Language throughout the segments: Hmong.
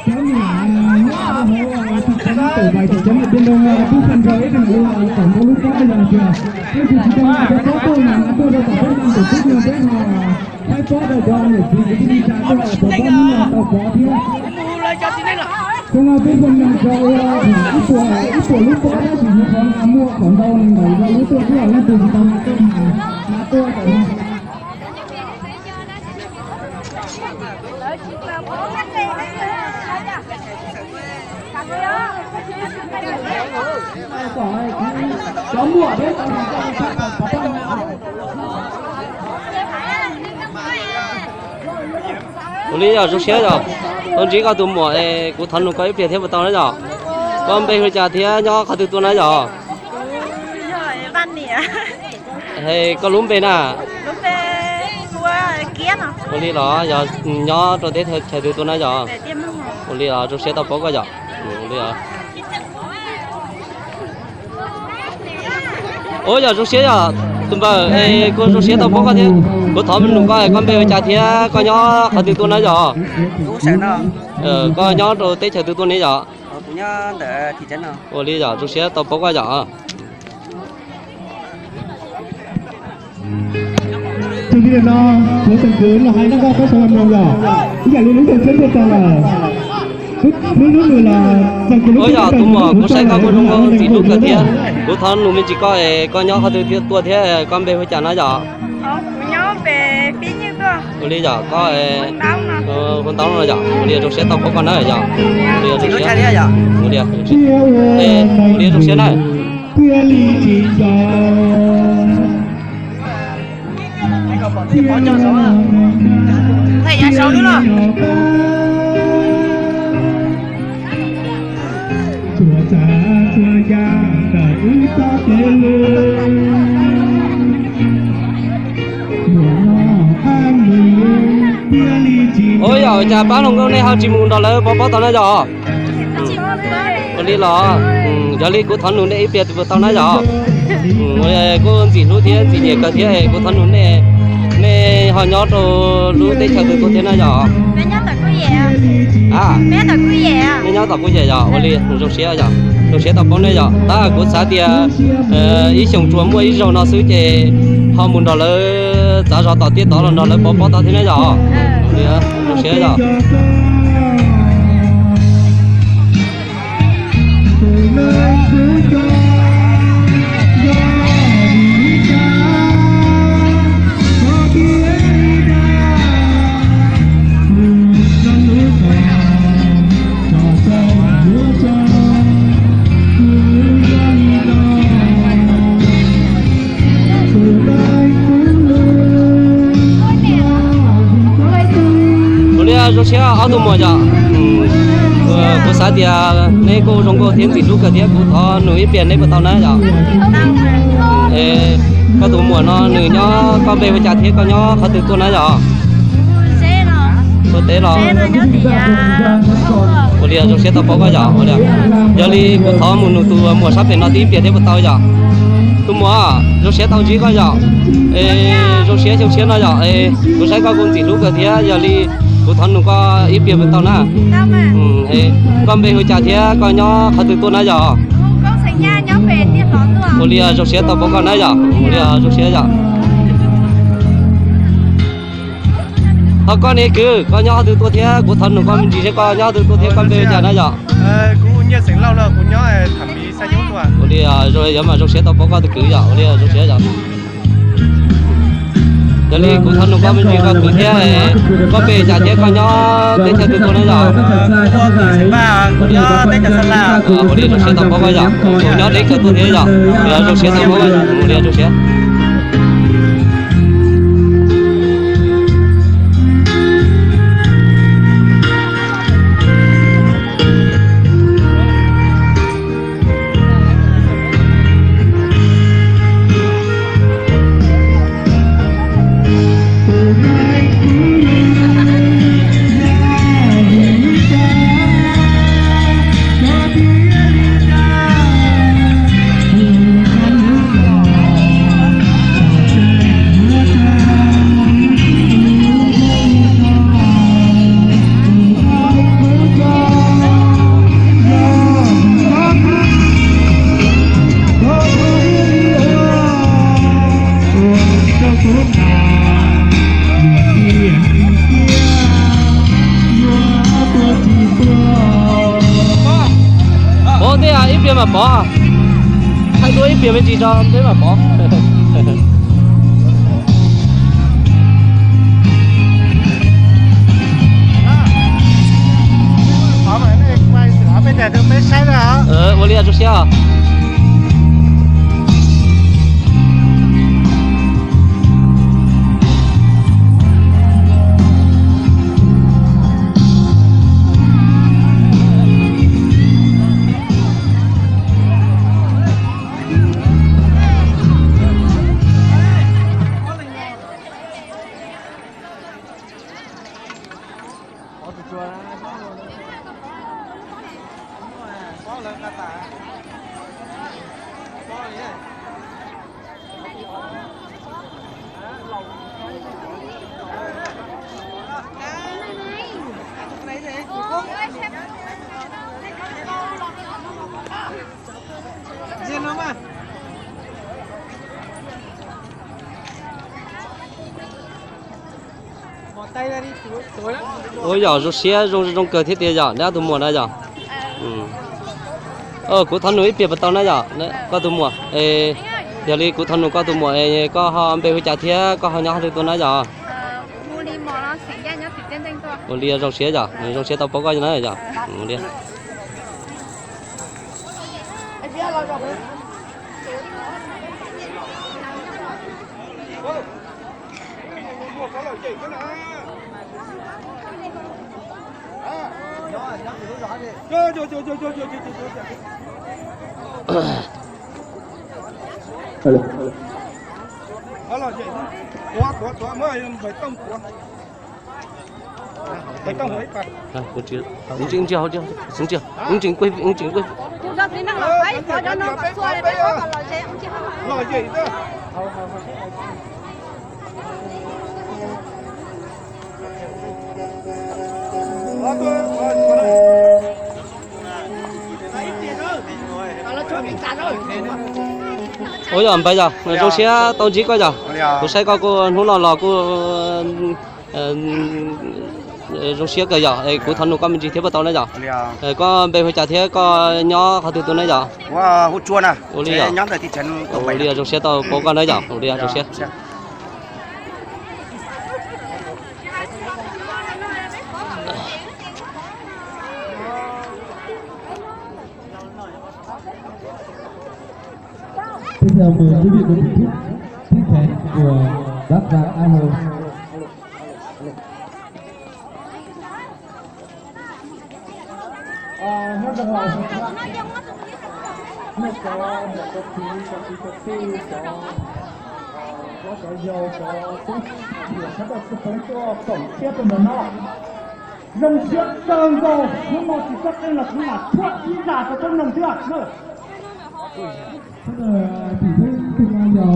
Cov niam nyob hauv tsis tau tau vais tsis cov niam tij nrog tub pheej nrog ib tug niam ua kom nrog lub pob yog tias peb tsis tau cov pob tuaj mas tuaj rau tom peb tau tus tub nyuag peb ho faib pob rau cov niam txiv kwv tij neej tsa tuaj pov pob hnub no tau pov thiab. Xyoo no peb pheej nrog ua ib puas ib puas lub pob tab sis nyuam qhuav muaj kom ntau nees nkaum rau lub tuaj thiab leej twg tsis tau mas tuaj mas tuaj. Ua li yog zoo siab yog tau ntsib koj tus muam, kuv thov nug koj ib pliag thiab puas tau na yog? Koj npe hu li cas thiab nyob qhov twg tuaj na yog? Koj lub npe na? Ua li los yog nyob rau teb chaws twg tuaj na yog? Ua li los zoo siab tau paub koj yog. Ua li os. Ua yog zoo siab yog tus npawg, kuv zoo siab tau paub koj thiab. Kuv thov nug koj, koj npe hu li cas thiab koj nyob qhov twg tuaj na yog? Koj nyob rau teb chaws twg tuaj ne yog? Ua li yog zoo siab tau paub koj yog. Tus no, kuv tus kwv los hais rau koj sawv daws mloog yog ib yam li lub npe txhia tuaj tau lawm. Lub lub nws los, ua yog tus muam, kuv saib koj kuj zoo nkauj ntxim hlub kawg thiab. Kuv thov nug me ntsis koj, koj nyob qhov twg tuaj thiab koj npe hu li cas na yog? Ua li yog koj hu ntaub no yog, ua li zoo siab tau paub koj na yog. Ua li zoo siab na. Ua yog cas pab hluas nkauj nej ho tsis mus nrog lawv pov pob tau na yog? Ua li los, yog li kuv thov nug nej ib pliag puas tau na yog? Kuv ntxim hlub thiab ntxim nyiam kawg thiab, kuv thov nug nej, nej ho nyob rau lub teb chaws twg tuaj thiab na yog? Nej nyob tom Kuj Yem yog, ua li zoo siab yog, zoo siab tau paub nej yog. Tab kuv xav tias ib xyoos tsuas muaj ib zaug no xwb ces ho mus nrog lawv txav zog tom tiaj tod los nrog lawv pov pob tau thiab na yog? Zoo siab yog. Ua li zoo siab ob tug muam yog. Kuv xav tias neb kuj zoo nkauj thiab ntxim hlub kawg thiab, kuv thov nug ib pliag neb puas tau na yog? Koj tus muam no nws nyob, koj npe hu li cas thiab koj nyob qhov twg tuaj na yog? Tuaj teb los? Ua li zoo siab tau paub koj yog. Ua li, yog li kuv thov mus nug tus muam sab pem no tib pliag thiab puas tau yog? Tus muam, zoo siab tau ntsib koj yog. Zoo siab xyoo tshiab no yog, kuv saib koj kuj ntxim hlub kawg thiab, yog li kuv thov nug koj ib pliag puas tau na? Koj npe hu li cas thiab koj nyob qhov twg tuaj na yog? Ua li zoo siab tau paub koj na yog. Ua li zoo siab yog. Ho koj ne kwv, koj nyob qhov twg tuaj thiab? Kuv thov nug koj me ntsis seb koj nyob qhov twg tuaj thiab koj npe hu li cas na yog? Ua li, yuav mas zoo siab tau paub koj tus kwv yog, ua li zoo siab yog. Yog li kuv thov nug koj me ntsis koj kwv thiab, koj npe hu li cas thiab koj nyob teb chaws twg tuaj na yog? Ua li zoo siab tau paub koj yog, kuv nyob deb kawg tuaj thiab yog, zoo siab tau paub koj yog, ua li zoo siab. Mas pov, thaij dua ib pliag me ntsis tso peb mam pov. Peb saib na. Ua li zoo siab. Ua yog zoo siab zoo zoo kawg thiab tiag yog neb ob tug muam na yog. Kuv thov nug ib pliag puas tau na yog koj tus muam. Yog li kuv thov nug koj tus muam, koj ho npe hu cas thiab koj ho nyob qhov twg tuaj na yog? Ua li zoo siab yog, zoo siab tau paub koj na yog. Ua yog npawg yog zoo siab tau ntsib koj yog. Kuv saib koj kuj hnub no los kuj zoo siab kawg yog. Kuv thov nug koj me ntsis thiab puas tau na yog? Koj npe hu cas thiab koj nyob qhov twg tuaj na yog? Ua li, ua li zoo siab tau paub koj na yog. Ua li zoo siab. Tiếp theo mời quý vị cùng thưởng thức tiết mục của bát vàng alo. Hnub ra ngoài hnub có một công ty, công ty công ty có có có dầu có cũng nhiều các bạn cứ tới cho tổng tiếp trong đó. Zoo siab kawg nkaus, hnub no tsis txawj qeej los kuv lam thuam ib zaj rau peb mloog thiab. Tức là chỉ thấy tương lai là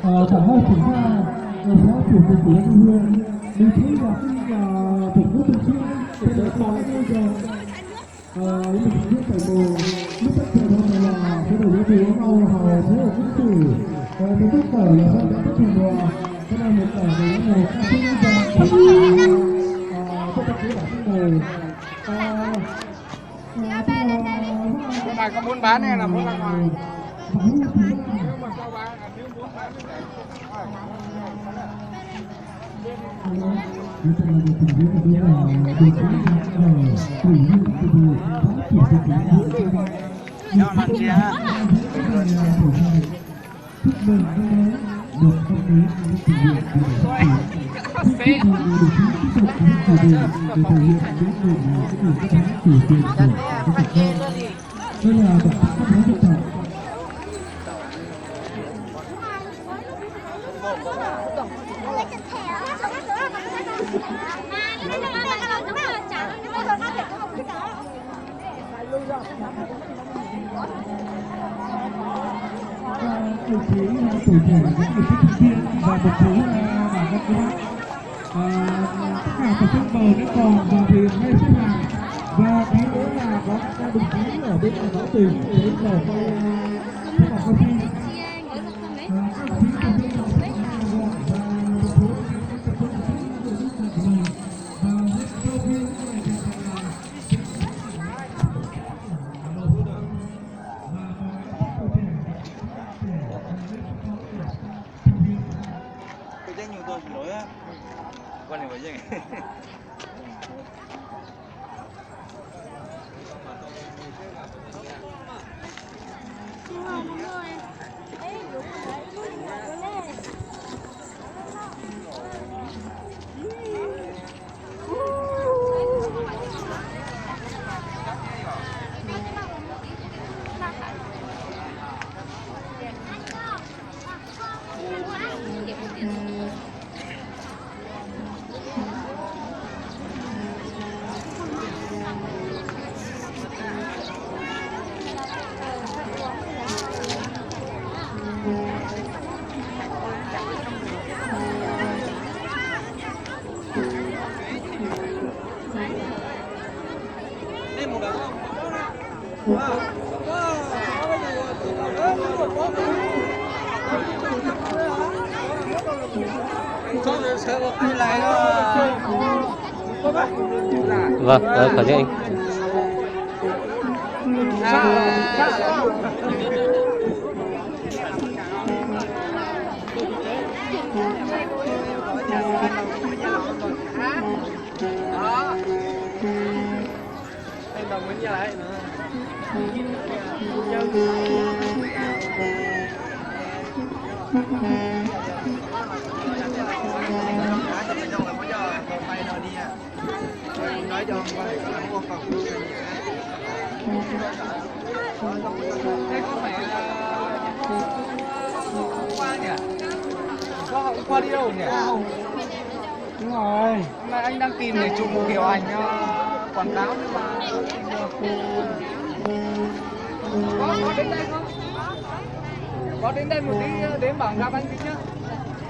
ờ, Phạm Mai Trưởng Khoa, ờ, Phó Chủ tịch Ủy ban Trung ương, đi thấy là cái là tổng thống Trung Quốc, tức là Tổng thống Trung Quốc, ờ, Lý Tự Trọng Phúc phải mời lúc bắt đầu đó là cái đầu nó thì nó mau hầu thế là cũng cử, ờ, cái túc cởi là không có túc thì mùa, cái này một cởi thì nó mùa các thứ nó ra, ờ, các bạn cứ bảo cái này, ờ, Cái này có muốn bán hay là muốn ra ngoài? Nếu mà cho bán, nếu muốn bán thì Nyob no ntsia. Đồng chí là tổ trưởng, những người tiếp viên và một số, à, các cô bác. À, tất cả tổ chức mời các con vào thì ngay xếp hàng. Và cái nữa là có các đồng chí ở bên ngoài báo tỉnh, bên ngoài quay, à, các bạn coi phim. À, các đồng chí trong bên ngoài xếp hàng và một số các tổ chức, các tổ chức của mình. Và sau khi những người thì là sẽ có các bạn, à, Vâng, ờ, có chuyện. Đúng rồi. Hôm nay anh đang tìm để chụp một kiểu ảnh, ờ, quảng cáo nhưng mà không tìm được. Có, có đến đây không? Có đến đây một tí, đến bảo gặp anh tí nhá.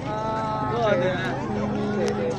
Ờ, để, để, để